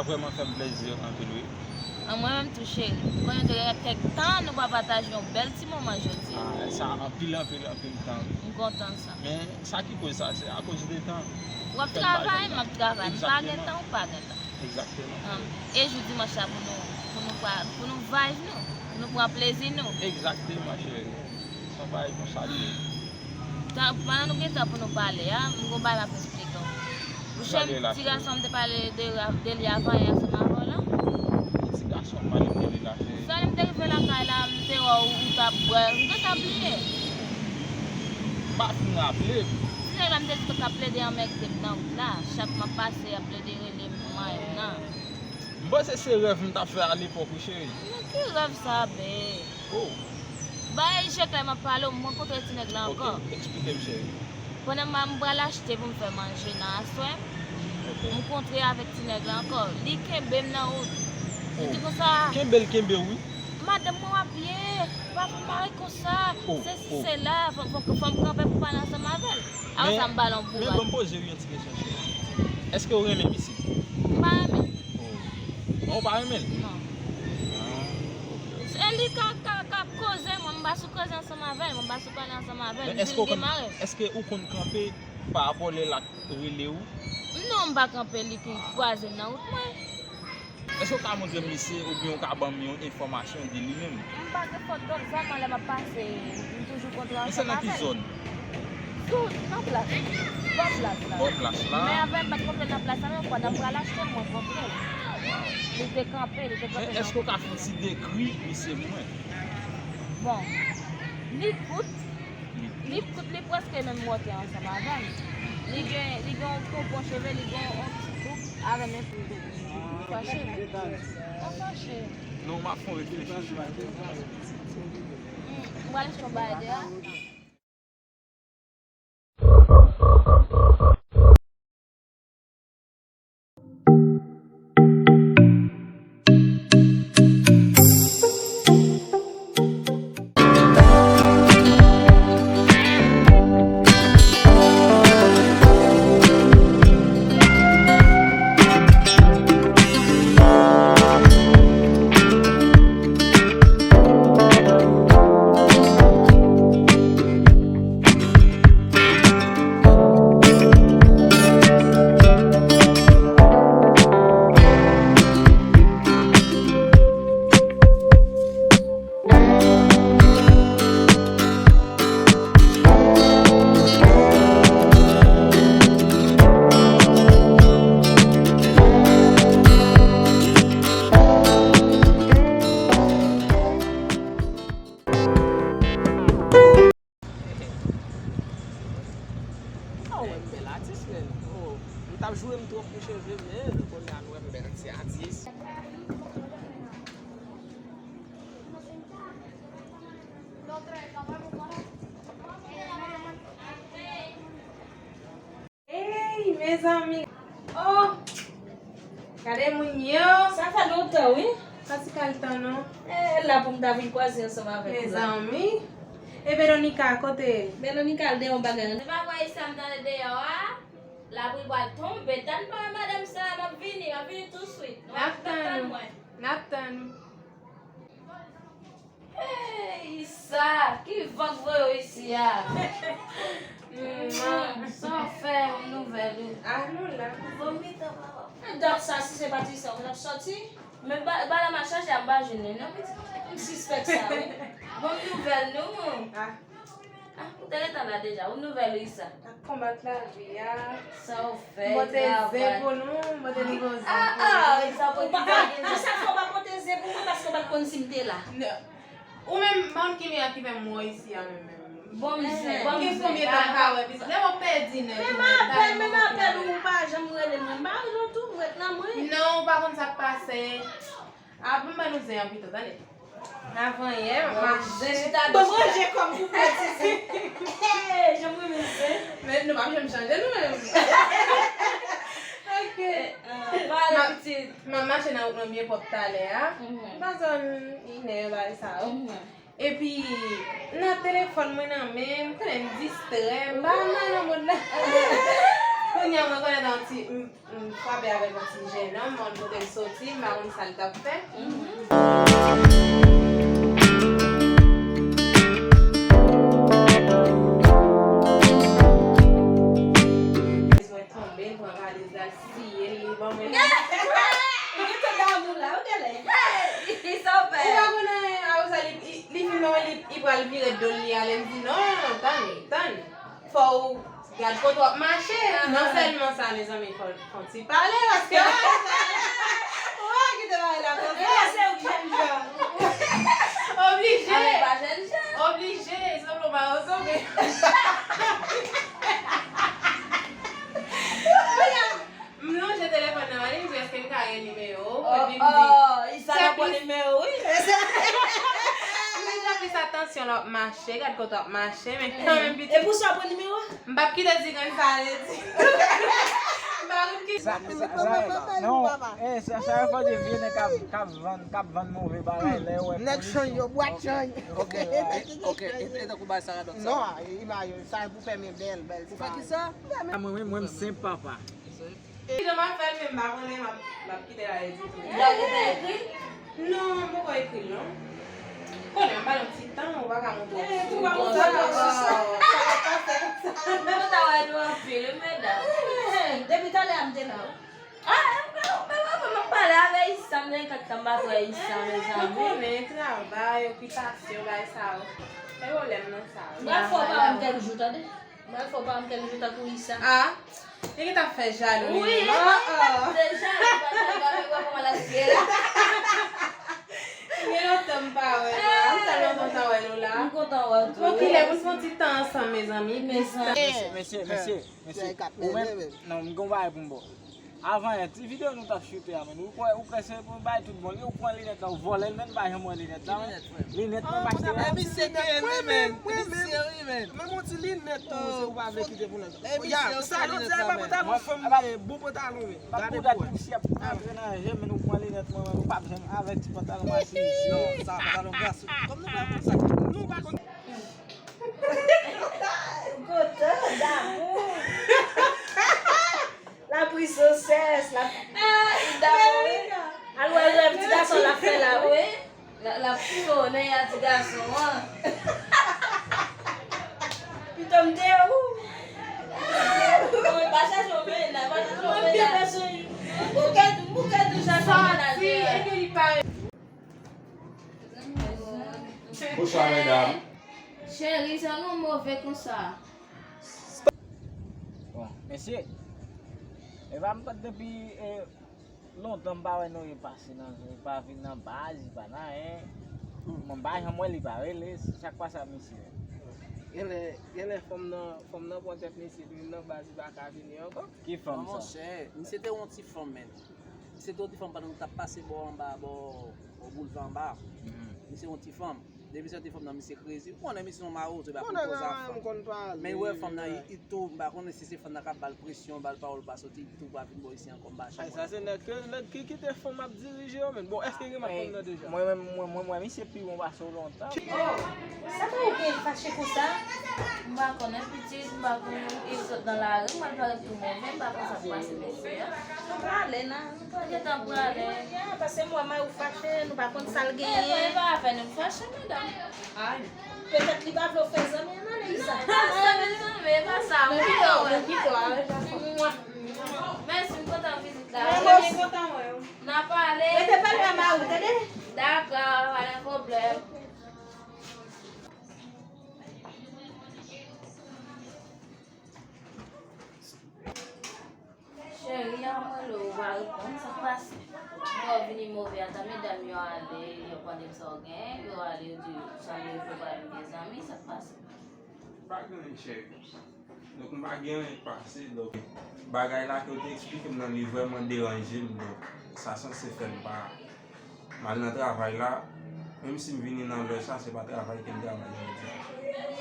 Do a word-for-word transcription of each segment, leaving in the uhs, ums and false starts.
Vrèman fè m plezi anpil, wi. An, mwen menm tou, cheri. M konnen nou te gen kèk tan nou pa pataje yon bèl ti moman jodi a. Ah, sa anpil, anpil, anpil tan, wi. M kontan sa. Men, sa ki koz sa, se akoz de tan. W ap travay, m ap travay. M pa gen tan, ou pa gen tan. Egzakteman. Ah, e jou dimanch la pou nou, pou nou pa, pou nou vibe nou, pou nou pran plezi nou. Egzakteman, cheri. Se yon bagay konsa li ye. Tan, pandan nou gen tan pou nou pale a, m gon bagay m ap eksplike w. Ou chè ti gason m te pale de, de li avan yè ansanm avè w la? Ki ti gason w pale de li la, cheri? Sè li m te rive lakay la, m te wè w, ou t ap bwè, m gentan bliye. M pa fin raple. Ti nèg la m te di w t ap plede anmègde m nan wout la. Chak m ap pase, y ap plede rele m, manyen m nan. M panse se rèv m t ap fè alepòk, wi, cheri. Men ki rèv sa, beb? Oh. Bay je klè m ap pale w, m rankontre ti nèg la ankò. Ok, eksplike m, cheri. Pandan m, m pral achte pou m fè manje nan aswè, ok, m kontre avèk ti nèg la ankò. Li kenbe m nan wout. Li di konsa. Kenbe l kenbe w, wi. Madanm mwen w ap ye, pa fè mare konsa. Oh, sesi, oh, sela, fò, fò, fò m kanpe pou pale ansanm avè l. Apre sa, m ba l yon bourad. Men, men ban m poze w yon ti kesyon, cheri. Èske w renmen misye? M pa renmen l. Oh. Non, w pa renmen l? Non. Ah, ok. E li ka, ka, ka koze, mwen, m pa sou koze ansanm avè l, mwen, m pa sou pale ansanm avè l. Men èske w konn, èske ou konn kanpe pa rapò lè l ap rele w? Non, m pa kanpe, li ki kwaze m nan wout mwen. Èske w ka montre m misye oubyen w ka ban m yon enfòmasyon de li menm? M pa gen fòt, donk, vrèman, lè m ap pase, m toujou kontre ansanm avè l. Misye nan ki zòn? Sou, nan plas. Bò plas la. Bò plas la. Men avè m pa t kontre nan plas la, men yon fwa n ap pral achte, mwen kontre l. Li te kanpe, li te kanpe nan. Men èske w ka fè yon ti dekri misye pou mwen? Bon, li kout, li kout, li prèske menm wotè ansanm avè m. Li gen, li gen yon ponpon cheve, li gen yon ti bouch avè m, men pou fache. Mwen fache. Non, m ap fè yon reflechi sou sa. Hmm, m pral achte yon bagay deyò. Ah, w wè m bèl atis, men. Oh, m t ap joure m twòp pou cheve, men kounye a nou wè m bèl ti atis. Ey, mezanmi. Oh! Gade moun yo. Sa fè lontan, wi. Pa ti kal tan, non. Eh, la pou m ta vin kwaze ansanm avèk ou la. Mezanmi. E Veronica, kote? Veronica al deyò bagay. Se pa vre, sa m tande deyò a. Lapli pral tonbe. Tann pa madanm sa, m ap vini, m ap vini touswit. N ap tann ou. N ap tann ou. Hey, Isa, ki van k voye w isi a? Mm, sa w fè, yon nouvèl ou? Ah, nou la. Bon, mitan, papa. Men dat sa, si se pa ti sa, ou t ap sòti? Men ba, ba la m a chache a, m pa jwenn li, non, pitit. M sispèk sa, wi. Bon, nouvèl nou. Ah. Ah, ou te gentan la deja, yon nouvèl ou, Isa? Ak konbat lavi a. Sa w fè, travay. M pote ze pou nou, m pote nouvo ze pou nou. Ah, ah, Isa, pou ki bagay. Pou sa fò w pa pote ze pou mwen, paske w pa t konn si m te la. Non. Ou menm, m pa konn ki mirak ki fè m wè w isi a menm, menm. Bon, mizè, bon, mizè. Gen konbyen tan m pa wè pitit? Lè w ap pèdi nèt ou menm, menm apèl, menm apèl ou, ou pa janm rele mwen. M pa rele w tou, m ret nan mwen. Non, ou pa konn sa k pase. A, ban m ba nou zen an pito, tande. Avan yè, m ap mache. Bon, ranje kò m pou pèdi zen. Hey, jan m renmen zen. Men nou p ap janm chanje, nou menm. Ok. Eh, ah, pale, pitit. M ap mache nan wout mwen byen pwòp talè a. Mhm. M pa zòn inè, bagay sa yo. Mhm. Epi, nan telefòn mwen nan men, m konnen m distrè, m pa nan, nan mond la. M Kounye a mwen konèt yon ti, m, m frape avèk yon ti jennonm, mwen kote l soti, m pa konn sa l t ap fè. Mwen tonbe, l pran valiz la, l siye l, li ban mwen. Ou gen tan damou la, ou genlè. Hey, sa w fè? Ou pa konn anyen, apre sa, li, li, li fin ban mwen, li, li pral vire do l, li ale, m di, "Non, tann, tann. Fò w gad kote w ap mache." Non sèlman sa, mezanmi, fò, fò w ti pale, paske, ou pa kite bagay la konsa. Epa se ou jèn jan. Oblije. Avèk pa jèn jan. Oblije, sanble w pa resevwa. M lonje telefòn nan, mwen di, "Èske m ka gen nimewo w?" Epi m di, "Isa nan pran nimewo w, wi." M di, "Jan fi sa, atansyon lè w ap mache, gad kote w ap mache, men kanmenm pitit." E pou sa w pran nimewo a? M p ap kite di grenn sa ale di. M pa konn ki. Sa, sa, sa, non, eh, sa, sa fò de vye nèg k ap, k ap vann, k ap vann move bagay, lè yo wè nèg polis, chanj yo, bwat chanj. Ok, ok, e, e tankou bagay sa radòt sa. Non, imaj yo, sa pou fèmen bèl, bèl. Pou fè ki sa? A, mwen, mwen, mwen, m senp papa. Kijan m ap fè l, men m pa konnen, m ap, m ap kite l ale ditou. Lè w gentan ekri l? Non, m poko ekri l, non. Konnen, m ba l yon ti tan, ou pa ka montre yon sou. Ou pa montre yon sou. Sa va pase konsa. M kontan wè nou anpil, wi, medam. Depi talè a m te la, wi. Ah, m pa, m pa, m pa pale avèk Isa, m gen kat tan m pa t wè Isa, mezanmi. Ou konnen, travay, okipasyon, bagay sa yo. Se pwoblèm nan sa yo. M pral fè w pa wè m kèk jou, tande. M pral fè w pa wè m kèk jou tankou Isa. Ah, li gentan ap fè jalou li menm. Wi, li gentan ap fè jalou, pa jalou, avèk wè kòman l ap ye la. Gen lontan m pa wè nou la. M tèlman kontan wè nou la. M kontan wè w tou. Bon, kilè pou n fè yon ti tan ansanm, mezanmi. Mezanmi. Mesye, mesye, mesye, mesye. Ou menm, non, m gen yon bagay pou m ba w. Avan yè, ti videyo nou t ap choute a, men ou kwè, ou kwè se pou bay tout bon li, ou pran linèt la, ou vòlè l, men m pa janm wè linèt la, men. Linèt mwen m achte a. E misye te renmen, misye renmen. Men yon ti linèt tou, se ou pa vle kite pou nèg. Ya, sa jodi a, pa pantalon fanm, men bon pantalon, men. Gade pou wè. Pousyè ap antre nan je m, men ou pran linèt mwen, men ou p ap janm avèk ti pantalon machis. Non, sa pantalon gason. Kòm nou pa konn sa. Nou pa konn. Kontan, damou. La prinsesès, la. Ah, damou, wi. Al wè rèv ti gason l ap fè la, wi. L ap, l ap sonnen a ti gason an. Pito m te ou. Non, pa chache yon mennaj, pa chache yon mennaj. Bouke, bouke tou chache yon mennaj. Sòti, epi li pa. Bonswa, medam. Cheri, sa nou move konsa? Bon, mesye, e pa m pa depi, e, lontan m pa wè nou repase nan zòn, li pa vin nan baz, li pa nan anyen. M pa janm wè li pa rele, sa k pase ak misye? Genlè, genlè fanm nan, fanm nan pran tèt misye, li nan baz, li pa ka vini ankò. Ki fanm sa? Monchè, misye te yon ti fanm, men. Misye te yon ti fanm pandan nou t ap pase bò anba, bò, bò boulva anba. Misye yon ti fanm. Depi se yon ti fanm nan, misye krezi. Ou konnen misye yon mawozo, li pa konn koze a fanm. Men ou wè fanm nan, li, li tou, m pa konnen si se fanm nan k ap ba l presyon, ba l pawòl pa soti, li tou pa vin bò isi ankò, m pa janm wè l ankò. Sa se nèg ke, nèg ki kite fanm ap dirije yo, men. Bon, èske gen fanm nan deja? Mwen, mwen, mwen, mwen, mwen, misye pi bon pase w lontan. Oh, sa pa ou gen fache konsa? M pa konnen, pitit, m pa konnen, e sot nan lari, m al parèt tou move, m pa konn sa k pase mesye a. Nou prale nan, nou prale. Gentan prale. Ya, paske m wè mari w fache, nou pa konn sa l genyen. E pa, e pa afè nou fache, medam. Ay. Petèt li pa vle w fè zanmi an ale, Isa. Non, pa zanmi, zanmi, e pa sa. Mwen kite w, mwen kite w, ale gason. Mèsi, m kontan vizit la. Mwen, mwen kontan wè w. N a pale. Rete pale a mari w, tande? Dakò, pa gen pwoblèm. Cheri, a mwen lè ou pa reponn, sa k pase? Mwen wè w vini move ata, medam yo ale, yo pale sa w gen, yo ale, yo di w sa m vle fè w pa vin gen zanmi, sa k pase? Pa gen anyen, cheri. Donk, m pa gen anyen k pase, donk, bagay la ke w te eksplike m nan, li vrèman deranje m, donk, sa sanse fè m pa M al nan travay la, menm si m vini nan lè sa, se pa travay ke m travay jodi a.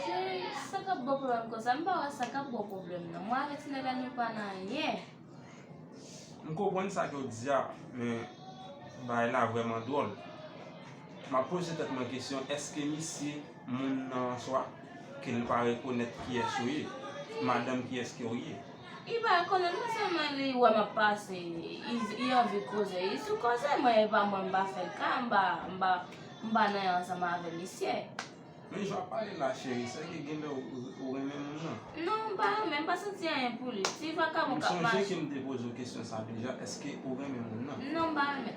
Cheri, sa k ap ba w pwoblèm konsa? M pa wè sa k ap ba w pwoblèm nan. Mwen avè ti nèg la, nou pa nan anyen. M konprann sa ke w di a, men bagay la vrèman dwòl. M ap poze tèt mwen kesyon, èske misye moun nan an swa, ke l pa rekonèt kiyès ou ye? Madanm, kiyès ke w ye? Li pa konnen non, sèlman li wè m ap pase, li, li anvi koze. Li sou koze mwen, e pa mwen m pa fè l ka, m pa, m pa, m pa nan ansanm avè misye. Men jan w ap pale la, cheri, sèke genlè ou, ou, ou renmen moun nan? Non, m pa renmen, m pa santi anyen pou li. Ti vakabon k ap mache. M sonje ke m te poze w kesyon sa deja, èske ou renmen moun nan? Non, m pa renmen.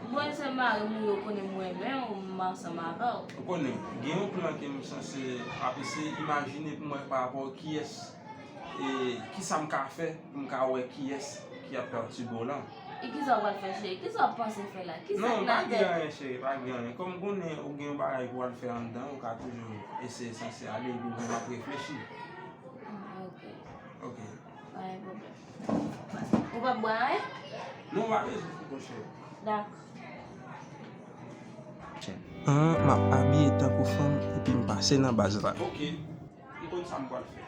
Mwen se mari m, ou konnen m renmen w, m ansanm avè w. Ou konnen, gen yon plan ke m sanse ap eseye imajine pou mwen pa rapò kiyès E kisa m ka fè pou m ka wè kiyès ki ap pètibe w lan? E kisa w pral fè, cheri? Kisa w panse fè la? Kisa k nan tèt ou? Non, pa gen anyen, cheri, pa gen anyen. Kòm m konnen ou gen yon bagay pou w al fè anndan, ou ka toujou eseye sanse ale, epi mwen m ap reflechi. Ah, ok. Ok. Pa gen pwoblèm. Ou p ap bwè anyen? Non, pa bezwen, monchè. Dakò. An, m ap abiye tankou fanm, epi m pase nan baz la. Ok. M konn sa m pral fè.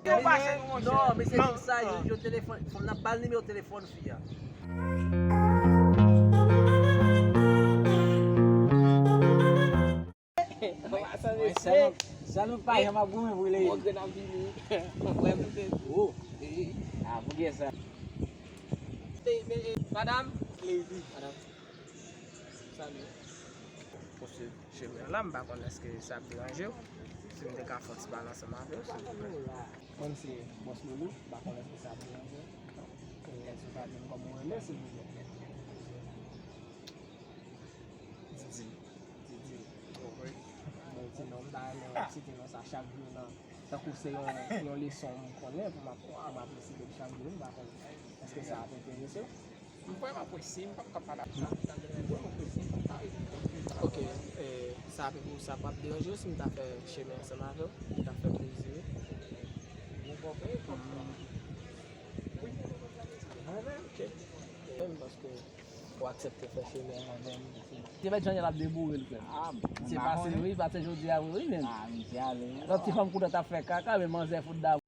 Yo pase nou, monchè. Non, mesye, sa, yo, yo telefòn, fò n ap ba l nimewo telefòn fi a. Sa nou pa janm ap goumen pou li. Mwen grenn ap vini. Mwen grenn ap vini. Oh. Ah, pou gen sa. Madanm. Lady. Madanm. Salut. Pou swiv chemen an la, m pa konn èske sa ap deranje w. Si m te ka fè yon ti pale ansanm avè w, silvouplè. Mwen se Bòs Loulou, m pa konn èske sa ap deranje w. E èske w ka di m kòman w rele, silvouplè? Didi. Didi. Bon, ti non, m ta renmen w site non sa chak jou nan, tankou se yon, yon leson m konnen pou m ap, pou m ap resite l chak jou, m pa konn èske sa ap enterese w. M kwè m ap eseye, m p ap ka pale ap sa. M kwè m ap eseye, m p ap ka. Ok, e, sa ap, sa p ap deranje w si m ta fè chemen ansanm avè w? M ta fè plezi wi. Wi. Ok. Menm paske ou aksepte fè chemen avè m. Se mèt Janyèl ap deboure l, frè m. Ah, bon. Se pase wi, pase jodi a wi, wi, menm. Ah, misye ale. Lòt ti fanm kountan t ap fè kaka, men manzè fout damou.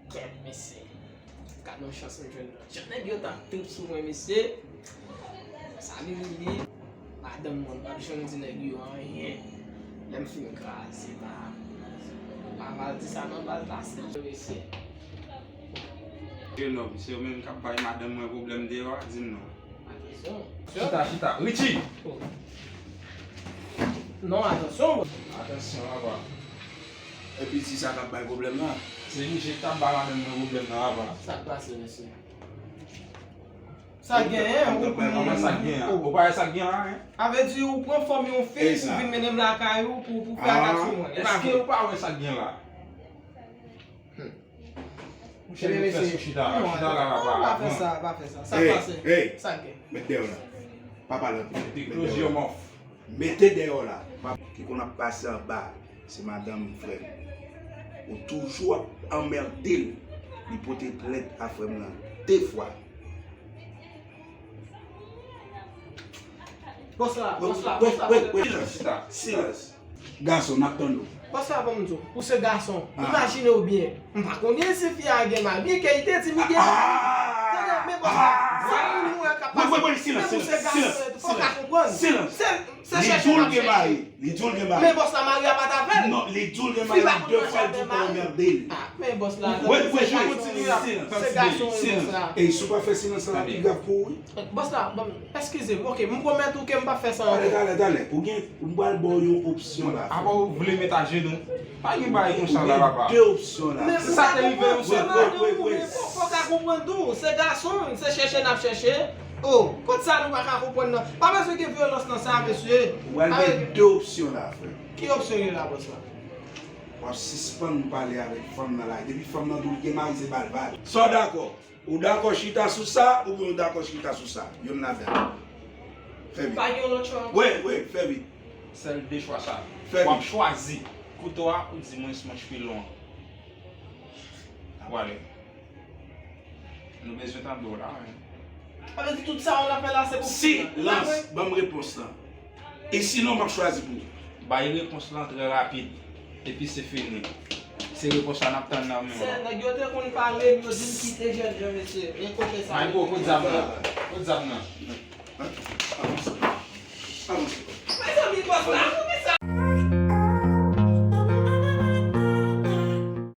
Kèt, mesye. Gad yon chans m jwenn nan. Jan nèg yo t ap trip sou mwen, mesye. Sa vini li. Madanm mwen, m p ap janm di nèg yo anyen. Lè m fin kraze, pa, pa mal di sa non, bal pase. Mesye. Yo non, se yo menm k ap bay madanm mwen pwoblèm deyò a, di m non. Atansyon. Chita, chita. Richie! Oh. Non, atansyon. Atansyon, papa. Epi si sa k ap bay pwoblèm nan? Se misye k t ap bay madanm mwen pwoblèm nan, papa. Sa k pase, mesye? Sa k genyen, ou pran. Sa k genyen? Ou pa wè sa k genyen la, hein? A vle di, ou pran fòm yon fi, ou vin mennen m lakay ou pou, pou fè atak sou mwen. E pa vre? Èske ou pa wè sa k genyen la? Hmm. Chita, chita la, papa. Non, pa fè sa, pa fè sa. Sa k pase? Sa k gen? Mete dèyè w la. Pa pale anpil. Mete dèyè w la. Mete dèyè w la. Ki konn ap pase anba, se madanm frè m. Ou toujou ap anmède l. Li pote plent a frè m nan de fwa. Bòs la, bòs la, bòs la, bòs la. Silans, silans. Gason, n ap tann ou. Bòs la, ban m di w, ou se gason. Imajine w byen. M pa konnen si fi a gen mari, byen ke li te di m li gen mari. Tande, men bòs la, se moun mwen k ap pase. Wi, wi, wi, silans, silans, silans, silans. Se chèche l ap chèche. Li di w l gen mari. Men bòs la, mari a pa t avè l. Non, li di w l gen mari de fwa, l di w pa anmède l. Ah, men bòs la, wi, wi, wi, silans, silans, silans. Se gason, wi, bòs la. E si w pa fè silans la, pi grav pou ou, wi. Bòs la, bon, eskize m, ok, m pwomèt ou ke m p ap fè sa ankò. Talè, talè, talè. Ou gen, m pral ba w yon opsyon la. Apa w vle met ajenou? Pa gen bagay konsa la, papa. Ou gen de opsyon la. Se sa te rive yon sèl fwa. Wi, wi, wi. Fò, fò w ka konprann tou, se gason, se chèche n ap chèche. Oh, kot sa nou pa ka konprann nan? Pa bezwen gen vyolans nan sa, mesye. Ou pral gen de opsyon la, frè. Ki opsyon yo la, bòs la? W ap sispann pale avèk fanm nan la. Depi fanm nan di w li gen mari, se bal, bal. Sa w dakò? Ou dakò chita sou sa, oubyen ou dakò chita sou sa? Youn ladan. Fè vit. Pa gen yon lòt chwa ankò? Wi, wi, fè vit. Sèl de chwa sa. Fè vit. W ap chwazi. Kouto a, ou di mwen si manch pilon an. N ap prale. Nou bezwen tande w la, wi. Sa vle di tout sa w ap fè la se pou Si Lans ban m repons lan. E sinon, m ap chwazi pou ou. Bay repons lan trè rapid. Epi se fini. Se repons la n ap tann nan men w Se lan. Nèg yo te konn pale m, yo di m kite jèn jan mesye. E kote sa? May bro, kot zam nan? Kot zam nan? Avanse. Avanse. Mezanmi, bòs la.